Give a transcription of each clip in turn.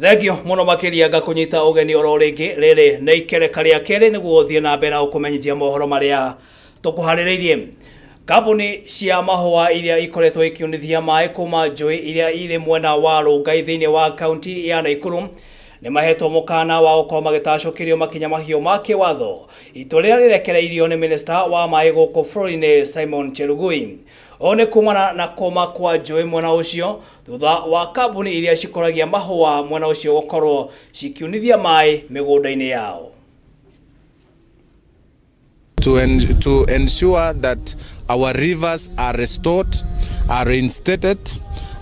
Thengio mũno makĩria ngakũnyita ũgeni oro rĩngĩ. Rĩrĩ nĩ ikereka rĩa kerĩ nĩguo ũthiĩ na mbere na gũkũmenyithia mohoro marĩa tũkũharĩrĩirie. Kambuni cia mahũa iria ikoretwo ikiunithia maĩ kuma njũĩ iria irĩ mwena wa Rongai thĩinĩ wa kaunti ya Naikuru nĩ mahetwo mũkana wa gũkorwo magĩtacũkĩrio makinya mahiũ ma kĩwatho, itua rĩrĩa rĩrekereirio nĩ minista wa maĩ gũkũ bũrũri-inĩ Simon Chelugui. Ũũ nĩ kumana na kũma kwa njũĩ mwena ũcio thutha wa kambuni iria cikũragia mahũa mwena ũcio gũkorwo cikiunithia maĩ mĩgũnda-inĩ yao. To ensure that our rivers are restored, are reinstated,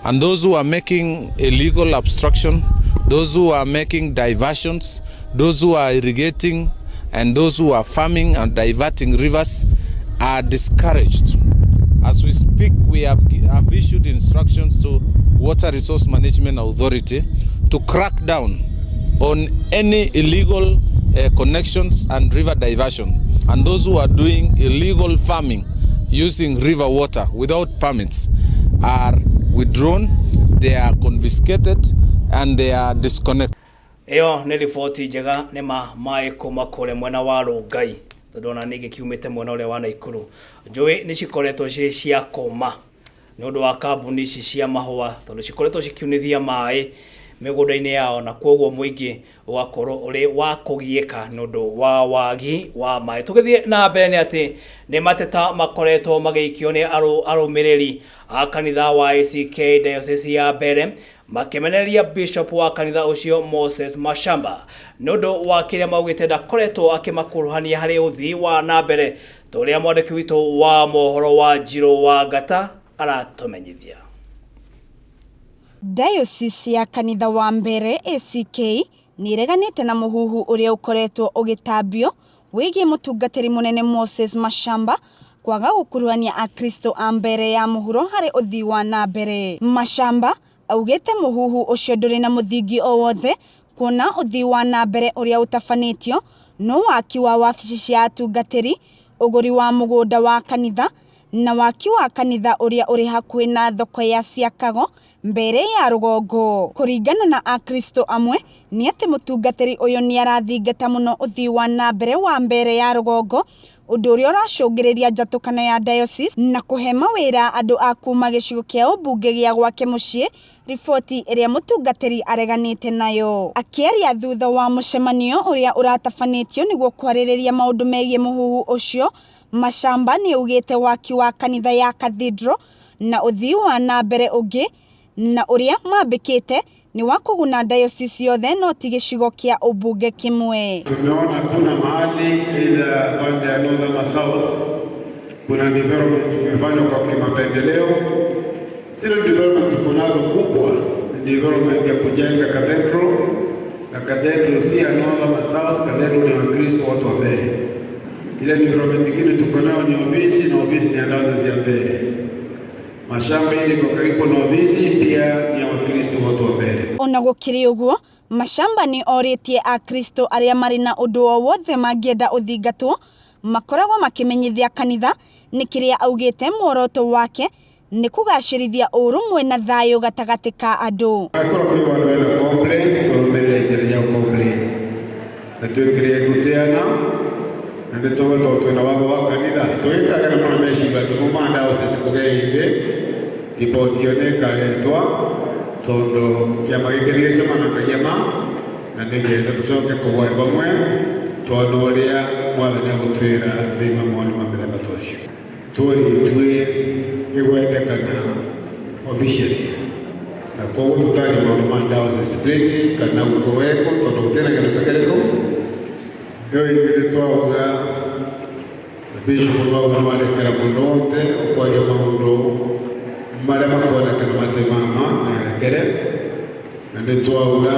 and those who are making illegal obstruction, those who are making diversions, those who are irrigating, and those who are farming and diverting rivers are discouraged. As we speak, we have issued instructions to Water Resource Management Authority to crack down on any illegal connections and river diversion, and those who are doing illegal farming using river water without permits are withdrawn, they are confiscated, and they are disconnected. Ĩyo nĩ riboti njega nĩ ma maĩ kuma kũrĩa mwena wa Rongai, tondũ ona ningĩ kiumĩte mwena ũrĩa wa Naikuru. Njũĩ nĩ cikoretwo cirĩ cia kũma nĩ ũndũ wa kambuni ici cia mahũa, tondũ cikoretwo cikiunithia maĩ mĩgũnda-inĩ yao, na koguo mũingĩ ũgakorwo ũrĩ wa kũgiĩka nĩ ũndũ wa wagi wa maĩ. Tũgĩthiĩ na mbere nĩ atĩ nĩ mateta makoretwo magĩikio nĩ arũmĩrĩri a kanitha wa ACK Diocese ya Mbere, makĩmenereria bishop wa kanitha ũcio Moses Mashamba nĩ ũndũ wa kĩrĩa maugĩte ndakoretwo akĩmakuruhania harĩ ũthii wa na mbere, ta ũrĩa mwandĩki witũ wa mohoro wa Njirũ wa Ngata aratũmenyithia. Diocese ya kanitha wa Mbere ACK nĩ ĩreganĩte na mũhuhu ũrĩa ũkoretwo ũgĩtambio wĩgiĩ mũtungatĩri mũnene Moses Mashamba kwaga gũkuruhania Akristo a Mbere ya mũhuro harĩ ũthii wa na mbere. Mashamba augĩte mũhuhu ũcio ndũrĩ na mũthingi o wothe, kuona ũthii wa na mbere ũrĩa ũtabanĩtio no waki wa wabici cia atungatĩri, ũgũri wa mũgũnda wa kanitha na waki wa kanitha ũrĩa ũrĩ hakuhĩ na thoko ya Ciakago Mbere ya rũgongo. Kũringana na Akristo amwe nĩ atĩ mũtungatĩri ũyũ nĩ arathingata mũno ũthii wa na mbere wa Mbere ya rũgongo, ũndũ ũrĩa ũracũngĩrĩria njatũkano ya diocese na kũhe mawĩra andũ a kuma gĩcigo kĩa ũmbunge gĩa gwake mũciĩ, riboti ĩrĩa mũtungatĩri areganĩte nayo. Akĩaria thutha wa mũcemanio ũrĩa ũratabanĩtio nĩguo kwarĩrĩria maũndũ megiĩ mũhuhu ũcio, Mashamba nĩ augĩte waki wa kanitha ya Cathedral na ũthii wa na mbere ũngĩ na ũrĩa mambĩkĩte nĩ wa kũguna diocese yothe no ti gĩcigo kĩa ũmbunge kĩmwe. Tumeona kuna mahali either pande ya north ama south kuna development imefanywa kwa kimapendeleo. Zile development tuko nazo kubwa ni development ya kujenga cathedral, na cathedral si ya north ama south, cathedral ni Wakristo watu wa Mbere. Ile development nyingine tuko nayo ni ofisi, na ofisi ni ya diocese ya Mbere. Mashamba ile iko karibu na ofisi pia ni ya Wakristo watu wa Mbere. Ona gũkĩrĩ ũguo, Mashamba nĩ orĩtie Akristo arĩa marĩ na ũndũ o wothe mangĩenda ũthingatwo makoragwo makĩmenyithia kanitha, nĩ kĩrĩa augĩte muoroto wake nĩ kũgacĩrithia ũrũmwe na thayũ gatagatĩ ka andũ. Akorwo kwĩ vandu vena complain, tũrũmĩrĩre njĩra cia complain na twĩkĩrĩre gũteana, na nĩ tũĩ tondũ twĩna watho wa kanitha tũgĩkaga na mũno meciria atĩ muma diocese kũgĩa ĩngĩ riboti ĩyo nĩ ĩkaretwa, tondũ kĩama gĩkĩ nĩ gĩcemanangagia ma na nĩgetha tũcoke kũgwa vamwe tuone ũrĩa Mwathani egũtwĩra thĩinĩ wa maũndũ ma mĩthemba ta ũcio. Tũrĩtue ĩgwendekana officially, na koguo tũtarie maũndũ ma diocese split kana gũkũwekwo, tondũ gũtirĩ na kĩndũ ta kĩrĩkũ ĩyo ĩngĩ. Nĩ twauga na bishop mauga nĩ warekera mũndũ wothe ũkwaria maũndũ marĩa makuonekana matarĩ ma ma na arekere, na nĩ twauga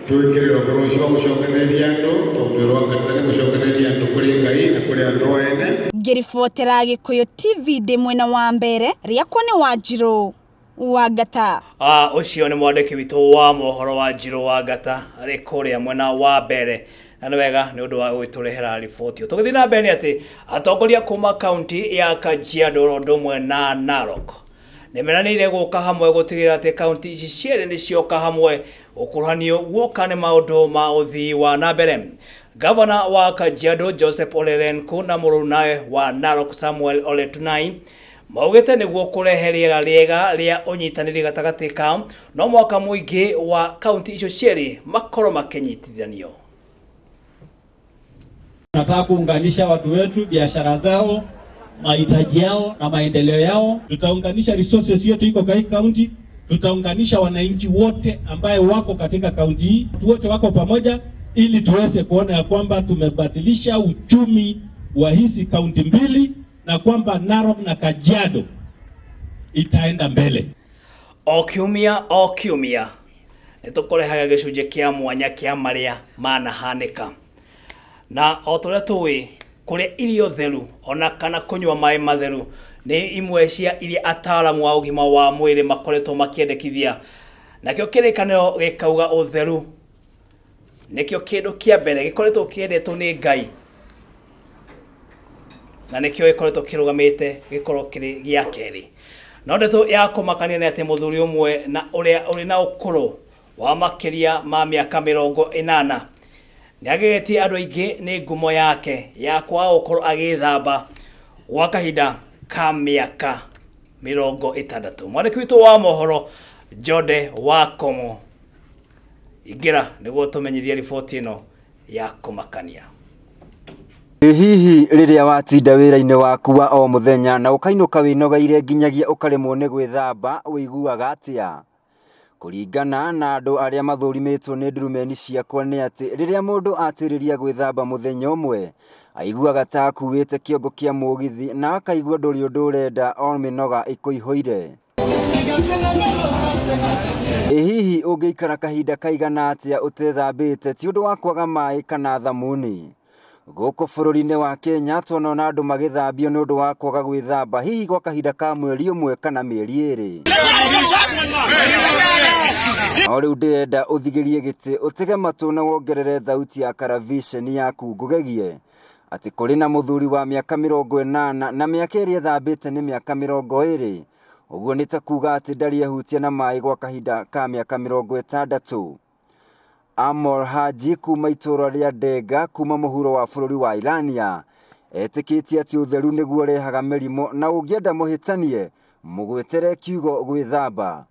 twĩkĩrĩre ũhoro ũcio wa gũcokanĩrĩria andũ, tondũ wĩra wa kanitha nĩ gũcokanĩrĩria andũ kũrĩ Ngai na kũrĩ andũ ene. Ngĩribotera Gĩkũyũ TV ndĩ mwena wa Mbere, rĩakwa nĩ Wanjirũ wa Ngata. Ũcio nĩ mwandĩki witũ wa mohoro wa Njirũ wa Ngata arĩ kũrĩa mwena wa Mbere, na nĩ wega nĩ ũndũ wa gũgĩtũrehera riboti ĩyo. Tũgĩthiĩ na mbere nĩ atĩ atongoria kuma kaunti ya Kajiado oro ũndũ ũmwe na Narok Nĩ meranĩire gũka hamwe gũtigĩrĩra atĩ kaunti ici cierĩ nĩ cioka hamwe gũkuruhanio guoka nĩ maũndũ ma ũthii wa na mbere. Gavana wa Kajiado Joseph Ole Lenku na mũrũnawe wa Narok Samuel Ole Tunai maugĩte nĩguo kũrehe rĩera rĩega rĩa ũnyitanĩri gatagatĩ kao no mwaka mũingĩ wa kaunti icio cierĩ makorwo makĩnyitithanio. Tunataka kuunganisha watu wetu, biashara zao, mahitaji yao na maendeleo yao. Tutaunganisha resources yote iko katika kaunti, tutaunganisha wananchi wote ambaye wako katika kaunti hii, watu wote wako pamoja, ili tuweze kuona ya kwamba tumebadilisha uchumi wa hizi kaunti mbili na kwamba Narok na Kajiado itaenda mbele. O kiumia o kiumia nĩ tũkũrehaga gĩcunjĩ kĩa mwanya kĩa marĩa manahanĩka na o ta ũrĩa tũĩ kũrĩa irio theru ona kana kũnyua maĩ matheru nĩ imwe cia iria ataaramu a ũgima wa mwĩrĩ makoretwo makĩendekithia nakĩo kĩrĩkanĩro gĩkauga ũtheru nĩkĩo kĩndũ kĩa mbere gĩkoretwo kĩendetwo nĩ Ngai na nĩkĩo gĩkoretwo kĩrũgamĩte gĩkorwo kĩrĩ gĩa kerĩ. No ndeto ya kũmakania nĩ atĩ mũthuri ũmwe na ũrĩa ũrĩ na ũkũrũ wa makĩria ma mĩaka 80 nĩ agegetie andũ aingĩ nĩ ngumo yake ya kwaga gũkorwo agĩthamba gwa kahinda ka mĩaka 60. Mwandĩki witũ wa mohoro Jode wa Komo ingĩra nĩguo tũmenyithie riboti ĩno ya kũmakania. Ĩ hihi rĩrĩa watinda wĩra-inĩ waku wa o mũthenya na ũkainũka wĩnogeire nginyagia ũkaremwo nĩ gwĩthamba ũiguaga atĩa? Kũringana na andũ arĩa mathũrimĩtwo nĩ ndurumeni ciakwa nĩ atĩ rĩrĩa mũndũ atĩrĩria gwĩthamba mũthenya ũmwe aiguaga ta akuĩte kĩongo kĩa mũgithi na akaigua ndũrĩ ũndũ ũrenda o mĩnoga ĩkũihũire. Ĩ hihi ũngĩikara kahinda kaigana atĩa ũtethambĩte ti ũndũ wa kwaga maĩ kana thamuni? Gũkũ bũrũri-inĩ wa Kenya tuonona andũ magĩthambio nĩ ũndũ wa kwaga gwĩthamba hihi gwa kahinda ka mweri ũmwe kana mĩeri ĩrĩ. No rĩu ndĩrenda ũthigĩrie gĩtĩ ũtege matũ na wongerere thauti ya karaviceni yaku ngũgegie atĩ kũrĩ na mũthuri wa mĩaka 80 na mĩaka ĩrĩa ethambĩte nĩ mĩaka 20. Ũguo nĩ ta kuga atĩ ndarĩ ehutia na maĩ gwa kahinda ka mĩaka 60. Amor Haji kuma itũũra rĩa Ndenga kuma mũhuro wa bũrũri wa Irania etĩkĩtie atĩ ũtheru nĩguo ũrehaga mĩrimũ na ũngĩenda mũhĩtanie mũgwĩtere kiugo gwĩthamba.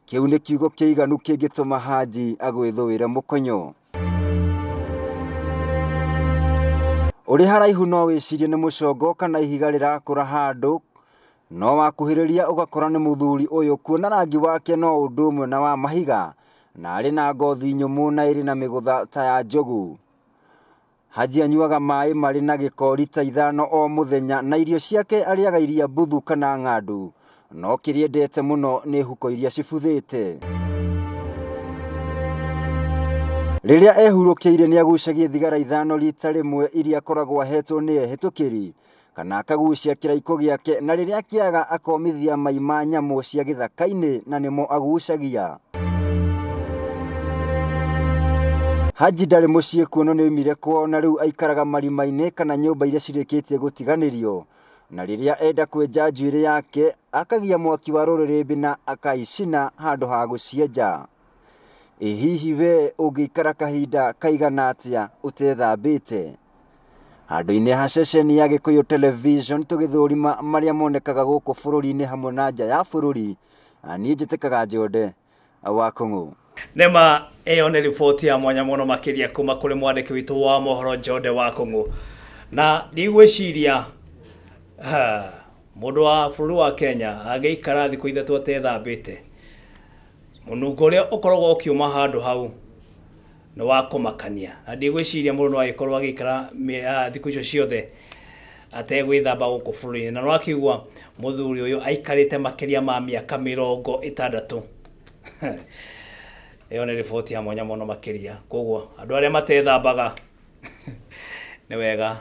Kĩu nĩ kiugo kĩiganu kĩngĩtũma Haji agwĩthũĩre mũkonyo. Ũrĩ haraihu no wĩcirie nĩ mũcongo kana ihiga rĩrakũra handũ no wakuhĩrĩria ũgakora nĩ mũthuri ũyũ kuona rangi wake no ũndũ ũmwe na wa mahiga na arĩ na ngothi nyũmũ na ĩrĩ na mĩgũtha ta ya njogu. Haji anyuaga maĩ marĩ na gĩko rita 5 o mũthenya na irio ciake arĩaga iria mbuthu kana ng'andu no kĩrĩa endete mũno nĩ huko iria cibuthĩte. Rĩrĩa ehurũkĩire nĩ agucagia thigara 5 rita rĩmwe iria akoragwo ahetwo nĩ ehĩtũkĩri kana akagucia kĩraikũ gĩake na rĩrĩa kĩaga akomithia mai ma nyamũ cia gĩthaka-inĩ na nĩmo agucagia. Haji ndarĩ mũciĩ kuona nĩ oimire kwao na rĩu aikaraga marima-inĩ kana nyũmba iria cirĩkĩtie gũtiganĩrio na rĩrĩa enda kwenja njuĩrĩ yake akagia mwaki wa rũrĩrĩmbĩ na akaicina handũ ha gũcienja. Ĩ hihi we ũngĩikara kahinda kaigana atĩa ũtethambĩte? Handũ-inĩ ha ceceni ya Gĩkũyũ Television tũgĩthũrima marĩa monekaga gũkũ bũrũri-inĩ hamwe na nja ya bũrũri, niĩ njĩtĩkaga Njonde wa Kũng'ũ. Nema ĩyo nĩ riboti ya mwanya mũno makĩria kuma kũrĩ mwandĩki witũ wa mohoro Njonde wa Kũng'ũ. Na ndigwĩciria mũndũ wa bũrũri wa Kenya angĩikara thikũ 3 atethambĩte mũnungo ũrĩa ũkoragwo ũkiuma handũ hau nĩ wa kũmakania. Na ndigwĩciria mũndũ no agĩkorwo agĩikara thikũ icio ciothe ategwĩthamba gũkũ bũrũri-inĩ. Na nĩwakĩigua mũthuri ũyũ aikarĩte makĩria ma mĩaka 60. Ĩyo nĩ riboti ya mwanya mũno makĩria. Koguo andũ arĩa matethambaga nĩ wega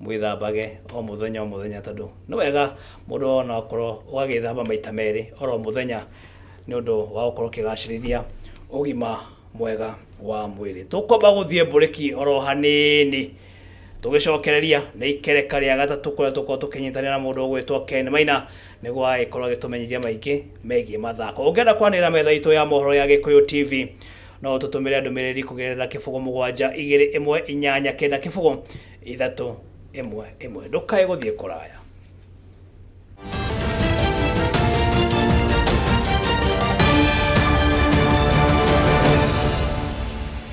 mwĩthambage o mũthenya o mũthenya tondũ nĩ wega mũndũ ona okorwo ũgagĩthamba maita merĩ oro mũthenya nĩ ũndũ wa gũkorwo ũkĩgacĩrithia ũgima mwega wa mwĩrĩ. Tũkwamba gũthiĩ mbũrĩki oro hanini. Tũgĩcokereria nĩ ikereka rĩa gatatũ kũrĩa tũkorwo tũkĩnyitanĩra na mũndũ ũgwĩtwo Ken Maina nĩguo agĩkorwo agĩtũmenyithia maingĩ megiĩ mathako. Ũngĩenda kwanĩrĩra metha itũ ya mohoro ya Gĩkũyũ TV no ũtũtũmĩre ndũmĩrĩri kũgerera kĩbũgũ mũgwanja igĩrĩ ĩmwe inyanya kenda kĩbũgũ ithatũ ĩmwe ĩmwe. Ndũkae gũthiĩ kũraya.